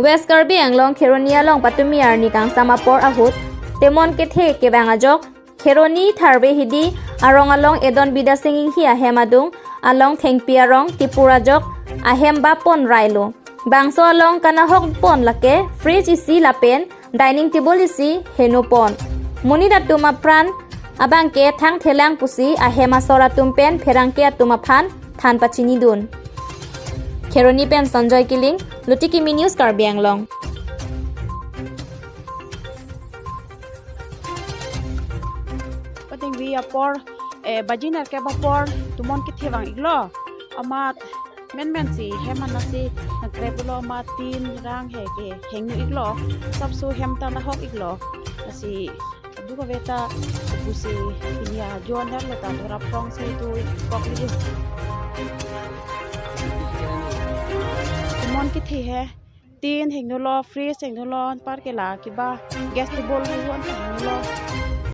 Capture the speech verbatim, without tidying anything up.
West Karbi Anglong Kheroni along patumi arni kangsam apor ahut temon kethe kevang ajok Kheroni Tharve Hidi arong along Edon Bidya Sing Inghi ahem adung along thengpi arong tipur ajok ahem ba pon railo. Bangso along kanahok pon lake fridge isi lapen dining table isi heno pon. Monit atum apran abangke thangthelang pusi ahem asor atum pen pherangke atum aphan than pachinidun. Kheroni pen Sanjoy Killing, Luti Kimi News, Karbi Anglong. Pating vi apor, eh, baji nerkep apor temon kethe vang iklo. Amat menmen si hem anasi nangkrep lo, amat tin rang he kehengno iklo. Sapso hem ta nahok iklo. Lasi adu kave ta pusi pini ajo aner le ta dora prong si tu kok li. Temon kethe he. Tin hengno lo, fridge hengno lo, anparke la kiba gas table hengno lo.